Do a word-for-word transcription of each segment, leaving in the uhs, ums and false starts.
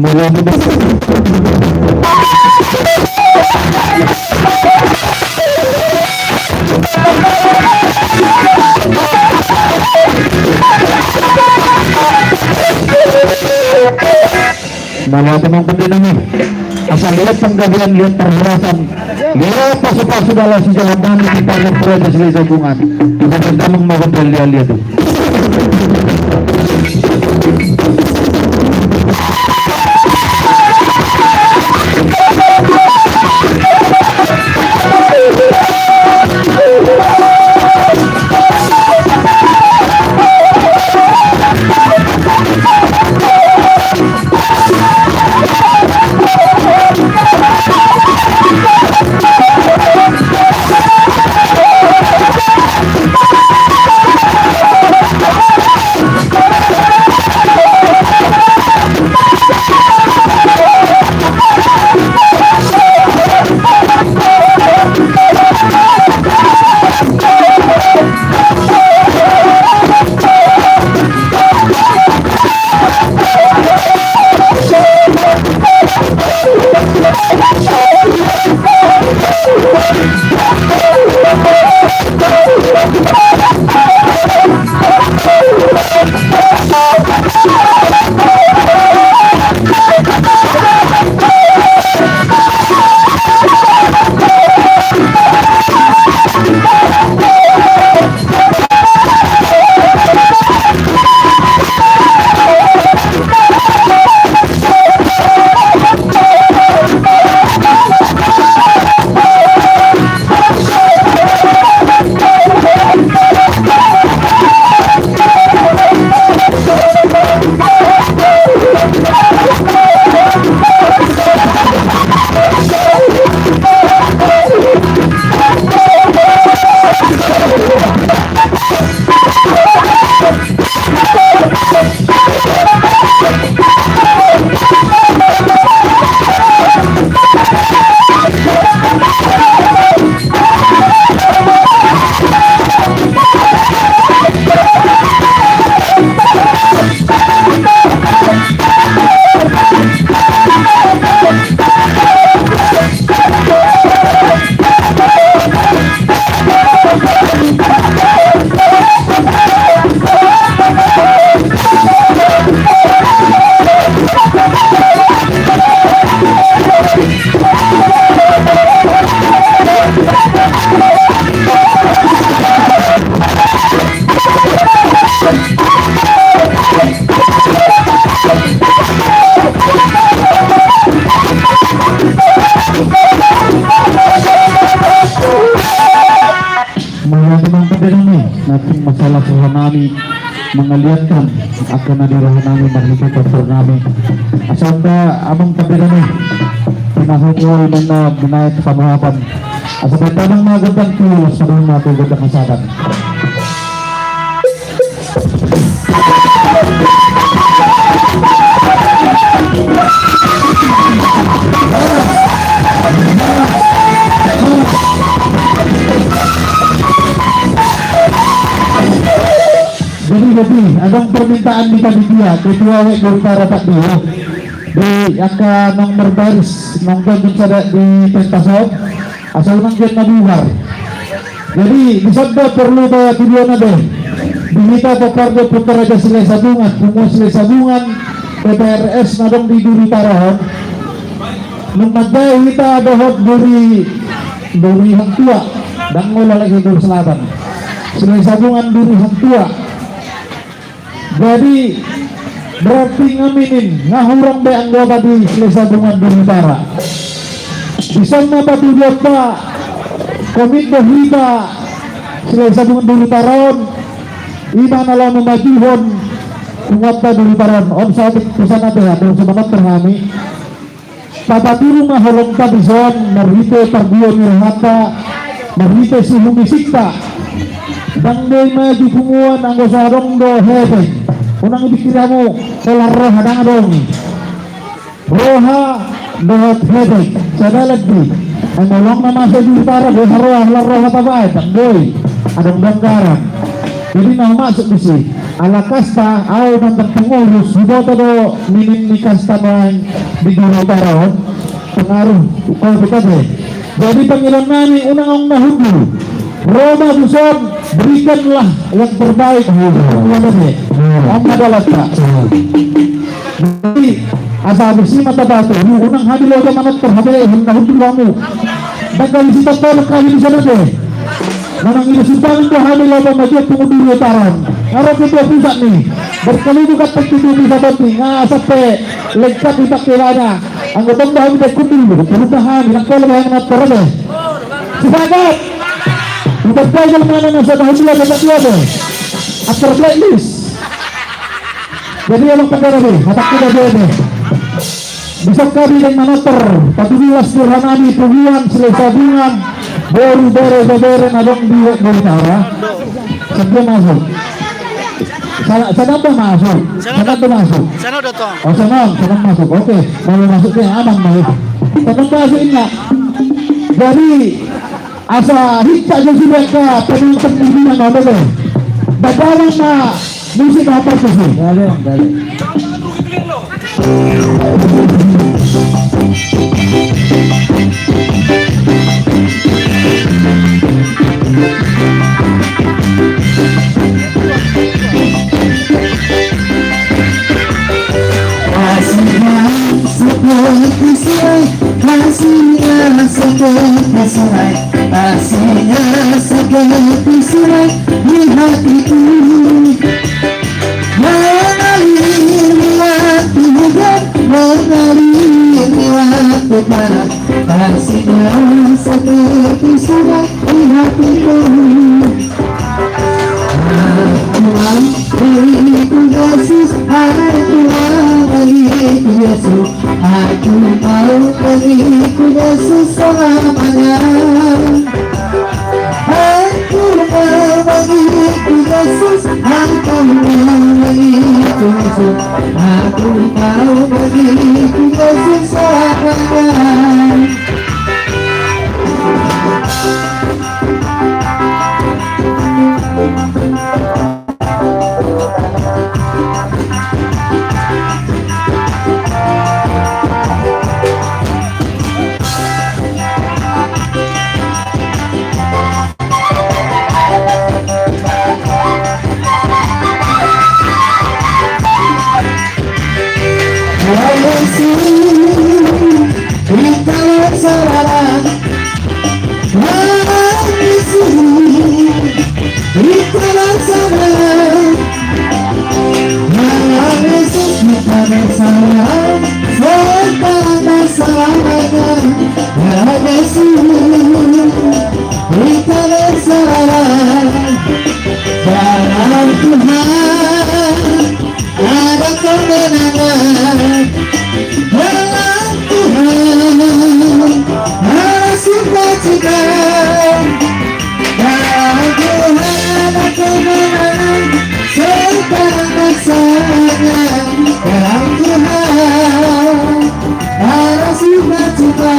Mauliate ma, amang pande nami. Asa liat panggabean, liat parhorasan, liat pasupasu dalan sijalo nami di parpar Raja Silahisabungan. Asa damang ma gondang liat-liat i. Mauliate ma, amang pande nami, na tung masalah rohanami mangaliatkan angka na di rohanami marhite tortor nami. Asa unda, amang pande nami, pinahu muna na binaen panuhatan. Asa baen damang ma gondang tu las, padomu ma tu gondang hasadan. Jadi, jadi, adong permintaan di panitia, ketua we guru para pak dio. Di angka naung marbaris, naung ganjang sada di pentas on. Asa unang gian na bubar. Jadi, di son do porlu do tuduhon be. Di hita pomparan ni Ompunta Raja Silahisabungan, punguan Silahisabungan, P P R S na adong di Duri Utara on. Nunga manjae hita dohot Duri, Duri Hangtua. Ndang olo lagi Duri Selatan. Silahisabungan Duri Hangtua. Jadi, berarti nga minim, nga hurang be anggota di Silahisabungan Duri Utara. Di son ma patuduhonta komit do hita Silahisabungan Duri Utara on, i ma na laho mamajuhon punguanta Duri Utara on. On saotik pesan ate, adong semangat per hami. Tapatudu ma holongta di son, marhite pargual ni rohanta, marhite sihumisikta. Ndang boi maju punguan anggo so adong do hepeng. Unang dipikiri hamu holan roha, ndang adong i. Roha dohot hepeng, sada lagi. Ai molo nga masa di utara, boi haroa, holan roha tabaen, ndang boi. Adong do anggaran. Jadi na masuk di si ala kasta, au manang pengurus, huboto do minim ni kasta nuaeng di Guru Utara on, pengaruh kau beta be. Jadi panggilan nami unang aung na hundul. Ro ma tuson, berikanlah yang terbaik. Iya be. Aung na dalan ta. Jadi asa habis i mata batu, unang hami loba manortor hape, unang hundul hamu. Dan kami sitap tolong kami di sana be. Manang ido simpang do hami loba magia pungu dulu taran. Ngaro ke dua pusat ni. Berkali juga penting dua pusat ni. Nga sampai lengkap di pakai lada. Anggo tong do hami dek kundul, turun do hami, nang kolo bahang na toro be. Sepakat. Kita belajar mana nasa tahu dulu ada dua be. After blacklist. Jadi emang pendana be, hatak kita be be. Bisa kami dengan manortor, tapi di las dirhanami, puguan, selesai bungan, boru, bere, bebere, na dong di, di utara. Sampai masuk. Sana, sana apa masuk? Sana udah masuk. Sana udah tong. Oh, sana, sana masuk. Oke, kalau masuknya aman, baik. Sana masuk ini. Jadi, asa hita jadi mereka penonton hiburan apa deh? Bagaimana musik apa tuh sih? Gale, gale. Hasilnya seperti serai, hasilnya seperti serai, hasilnya seperti serai di hatiku. Mengalir waktu hujan, mengalir waktu panas, hasilnya seperti serai di hatiku. Aku mau beriku Yesus, aku mau beriku Yesus, aku mau beriku Yesus selamanya. Aku mau beriku Yesus, aku mau beriku Yesus, aku mau beriku Yesus selamanya. Dalam Tuhan ada kemenangan, dalam Tuhan ada sukacita. Dalam Tuhan ada kemenangan, serta ada kemenangan. Dalam Tuhan ada sukacita.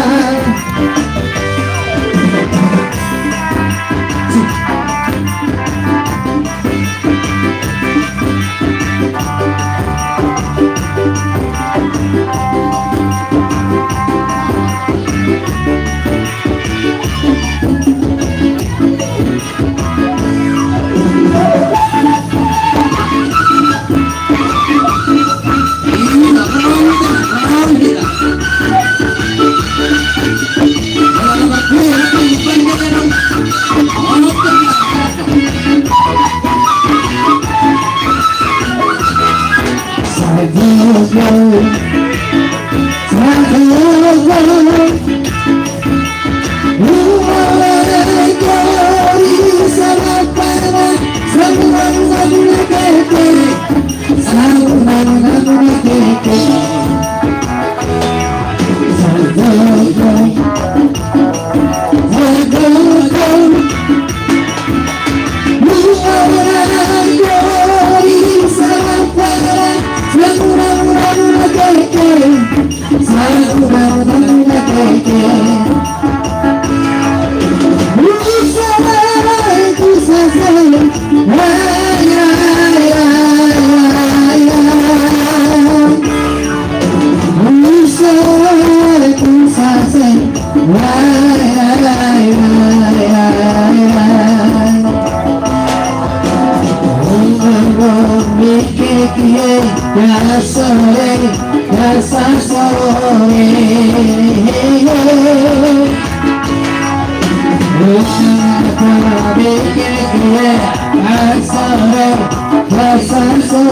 Kasore, kasasore. Kasore, kasasore.